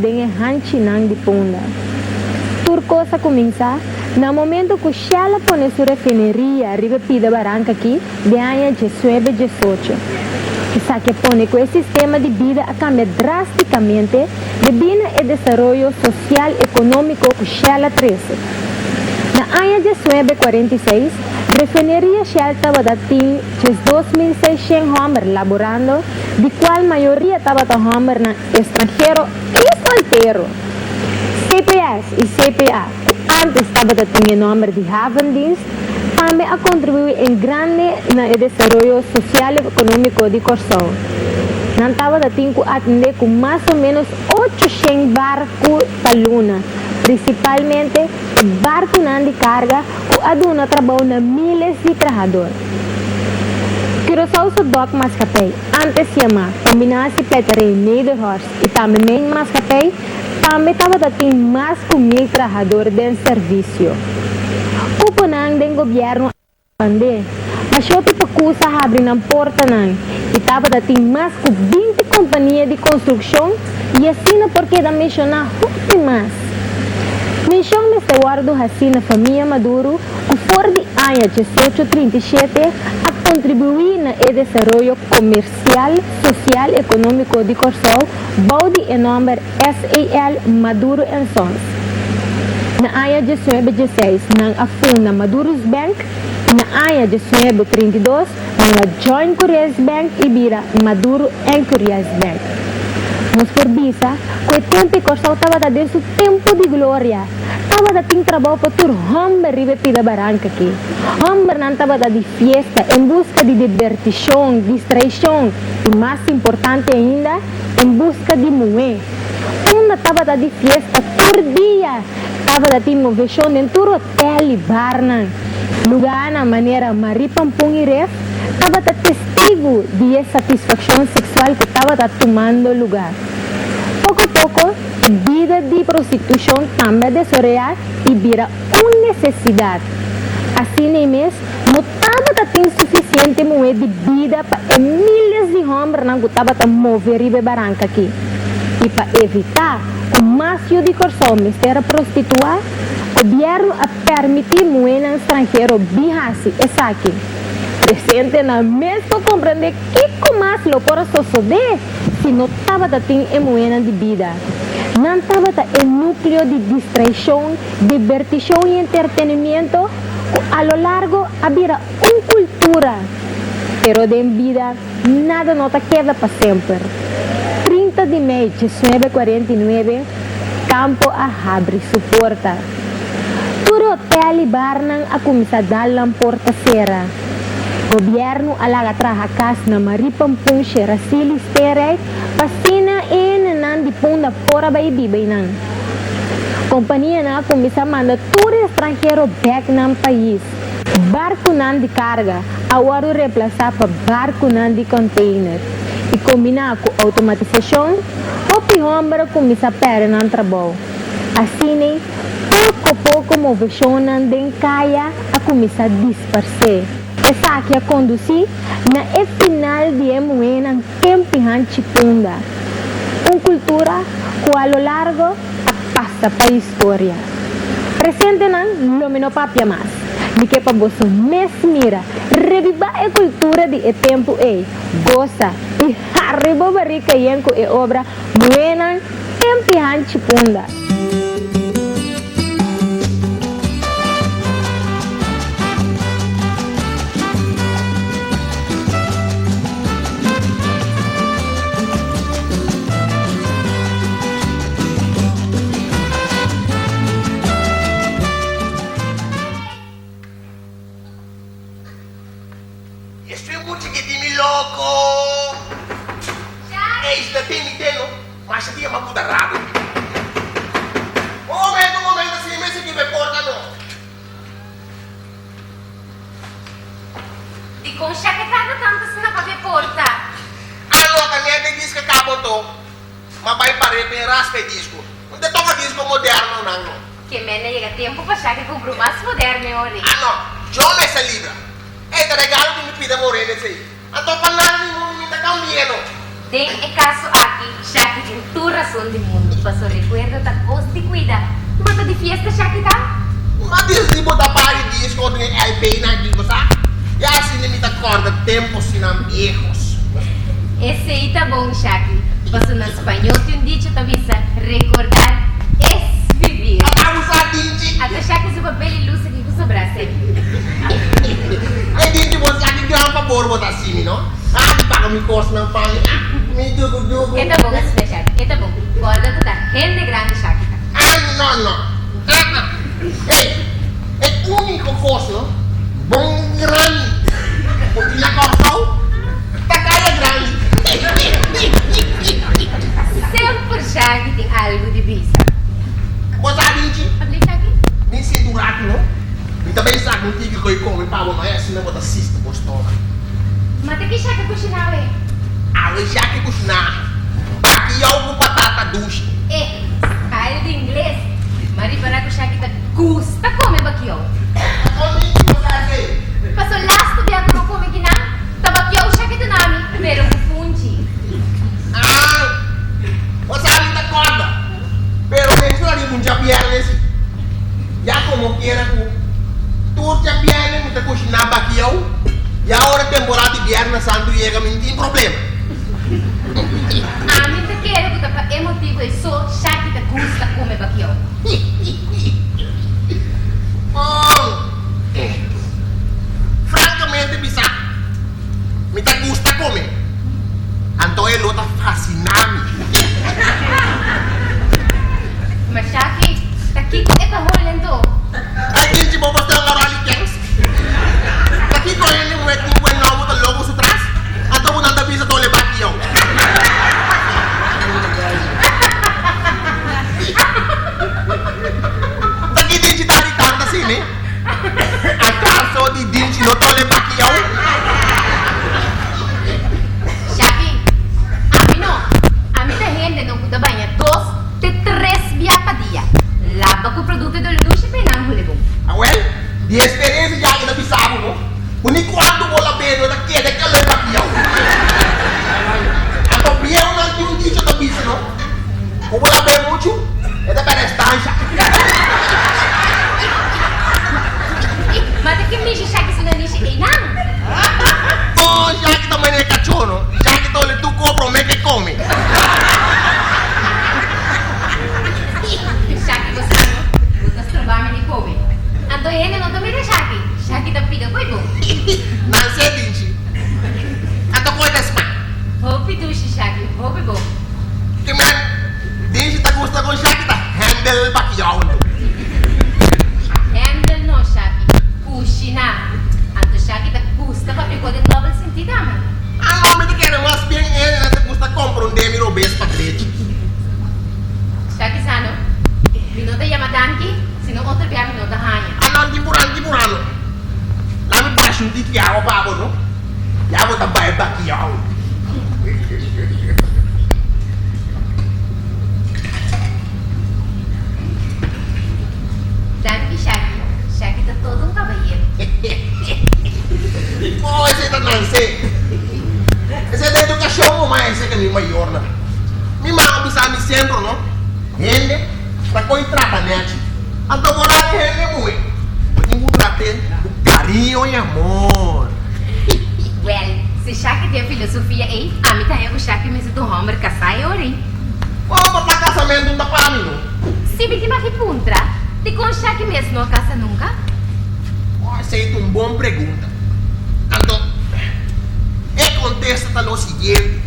Den e hanchinan di Punda. Tur kos a kuminsá na momento ku Shell a pone su refineria riba e pida baranka aki den aña diesnuebe diesocho. Esaki a pone ku e sistema di bida a kambia drástikamente debí na e desaroyo sosial ekonómiko ku Shell a trese. Na aña 1946, refineria Shell tabata tin 2600 hòmber laborando, di kual mayoria tabata hòmbernan Estranhero i soltero. CPS i CPA, ku ántes tabata tin e nòmber di Havendienst, tambe a kontribuí en grande na e desaroyo sosial-ekonómiko di Kòrsou. Nan tabata tin ku atendé ku mas o ménos 800 barku pa luna, prinsipalmente e barkunan di karga ku a duna trabou na míles di trahador. Curaçao su Dokmaatschappij, Antes yamá Combinatie Pletterij Nederhorst i tambe Mijnmaatschappij, tambe tabata tin mas ku mil trahador den servisio. Kuponan den gobièrnu a ekspandé, mashopi pakus a habri nan portanan i tabata tin mas ku 20 kompania di konstrukshon i asina por keda menshoná hopi mas. Menshon mester wòrdu hasí na famia Maduro ku for di aña 1837 a kontribuí na e desaroyo komersial, sosial ekonómiko di Kòrsou bou di e nòmber SAL Maduro and Sons. Na aña 1916 nan a funda Maduro's Bank i na aña 1932 nan a join Curiel's Bank i bira Maduro and Curiel's Bank. Nos por bisa ku e tempu ei Kòrsou tabata den su tempu di gloria. Tabata tin trabou pa tur hòmber riba e pida baranka aki. Hòmbernan tabata di fiesta en buska di dibertishon, distraishon i mas importante ainda, en buska di muhé. Unda tabata di fiesta tur dia, tabata tin moveshon den tur hotel i barnan. Lugánan manera Marie Pampun i Ref tabata testigu di e satisfakshon seksual ku tabata tumando lugá. Poko poko, E bida di prostitushon tambe a desoreá i bira un nesesidat. Asina ei mes, no tabata tin sufisiente muhé di bida pa e míles di hòmbernan ku tabata move riba e baranka akí. I pa evitá ku mas yu di Kòrsou mester a prostituá, gobièrnu a pèrmití muhénan stranhero bin hasi esaki. Presentenan mes por komprendé kiko mas lo por a sosodé si no tabata tin e muhénan di bida. Nan tabata e núkleo di distraishon, dibertishon i entertenimiento ku a lo largo a bira un kultura. Pero den bida nada no ta keda pa semper. 30 di mei 1949, Campo a habri su porta. Tur e hotel i barnan a kuminsá dal nan porta sera. Gobièrnu a laga traha kas na Marie Pampun Sherasili Sterijk pa asina e hendenan di Punda por a bai biba einan. Kompanianan a kuminsá manda tur e estranhero bèk nan pais. Barkunan di karga a wòrdu remplasá pa barkunan di kònteiner i kombiná ku outomatisashon, hopi hòmber a kuminsá pèrdè nan trabou. Asina, poko poko moveshonnan den kaya a kuminsá disparsé. Esaki a kondusí na e final di e muhénan Kempi Hanchi Punda, un kultura ku a lo largo a pasa pa historia. Presentenan lo mi no papia mas, mi ke pa boso mes mira, rebibá e kultura di e tempu ei, gosa i hari bo barika yen ku e obra Muhénan Kempi Hanchi Punda. Estoy mucha que di mi loco. Ey, si ta den mi den no, masha dia m'a buta rabo. Un momento, un momento, si mi mester kiba e porta no. Dikon Shaka tarda tantu asina pa be porta? A no, ta net e disco cabo to. M'a bai pare den raspa e disco. No ta toca disco moderno nan no. Ke men a yega tempu pa Shaka kumpra un mas moderno e ora ei. A no, yo mester libra. Ey ta regalo di mi pida morena esey. Anto pa nada di mundu mi ta cambi'e no. Den e caso aki, Shaki tin tur rason di mundu. Paso rekuerdo ta kos di kuida. Bo ta di fiesta Shaki ta? Ma desdi bo ta pari disco den e LP nan aki bo sa? Ya asina mi ta kòrda temposinan biehos. Esei ta bon Shaki, paso na spañó tin un dicho ta bisa recordar es vivir. Ata bo sa Dinchi? Ata Shaki su papel i lus aki ku sobrá seki. E Dinchi bo sa ki gran fabor bo ta hasi mi no? Ah di paga mi kosnan pa mi ah mi dugu dugu. E ta bon asina Shaki, e ta bon. Kòrda ku ta hende grandi Shaki ta. Ah no no. Ah ah. Ey, e úniko kos no bon grandi ku tin na Kòrsou ta Kaya Grandi. Semper Shaki tin algu di bisa. Bo sa Dinchi? Abli Shaki. Mi sinti un ratu no. Mi ta pensa ku un tiki koi kome pa bo, ma e asina bo ta sisti bo stoma. Ma ta ki Shaki kushiná awe? Awe Shaki kushiná bakiyou ku patata dushi. E style di ingles. Ma ripará ku Shaki ta gusta kome bakiyou. Kon mi ki bo sa esei? Paso lastu bia ku bo kome kinan, ta bakiyou Shaki duna mi, pero ku funchi. Ah! Bo sa mi ta kòrda. Pero menshoná riba un djabièrnè si. Ya komo kiera ku tur djabièrnè mi ta kushiná bakiyou, ya ora temporada di Bièrnè Santu yega mi no tin problema. Ami ta kere ku ta pa e motibu ei so Shaki ta gusta kome bakiyou. Bon, frankamente bisa, mi ta gusta kome, anto e lo ta fasiná mi. Ma Shaki, ta kiko e ta hol anto? Ai kinchi bo pastel nga rally kens? Ta kiko hende muhe tin ku e nobo ta lobo su tras? Anto ku nan ta bisa tole baki yow. Ta ki dinchi ta hari tanta asina? Akaso di dinchi no tole baki yow? Shaki, ami no. Ami ta hende no ku ta baña dos te tres bia pa dia. Laba ku produkto di dushi pa e nan hule bon. Awel, di esperensia ya ta bisa bo no, ku ni kuantu bo lab'é no ta keda e kalor papiau. Anto bieunan tin un dicho ta bisa no, ku bo lab'é muchu, e ta pèrdè estansha. Ma ta ki mishi Shaki su nanishi einan? Oh, Shaki ta manera kachó no. Shaki ta ole tur ko promé ke kome. Shaki bo sa no, bo ta stroba mi di kome. Anto e hende no ta mira Shaki, Shaki ta piga koe bo. Nan se dinchi. Anto koe ta sma. Hopi dushi Shaki, hopi bo. Ki men, dinchi ta gusta kon Shaki ta handle bakiou no. Handle no Shaki, kushina. Anto Shaki ta gusta papia koe den dobel sinti tambe. Anto mi ta kere mas bien hende nan ta gusta komprondé mi robes pa drechi. Shaki sa no, mi no ta yama danki, sino otro bia mi no ta haña. Anan di buran di burano. La mi basha un tiki awa pa bo no, ya bo ta bai bakiao. Danki Shaki, Shaki ta todo un kabayero. Oh, esei ta nanse. Esei ta edukashon bo ma esei ta mi mayornan. Mi mama bisa mi semper no, hende ta koi trata nechi. Anto bo rari hende muhe, bo tin ku trat'é ku kariño i amor. Wèl, si Shaki tin e filosofia ei, ami ta haña ku Shaki mester ta un hòmber kasá e ora ei. Kon pa kasamentu ta pa mi no? Si mi tin maki puntra, dikon Shaki mes no a kasa nunka? Oh, esei ta un bon pregunta. Anto, e kontesta ta lo siguiente.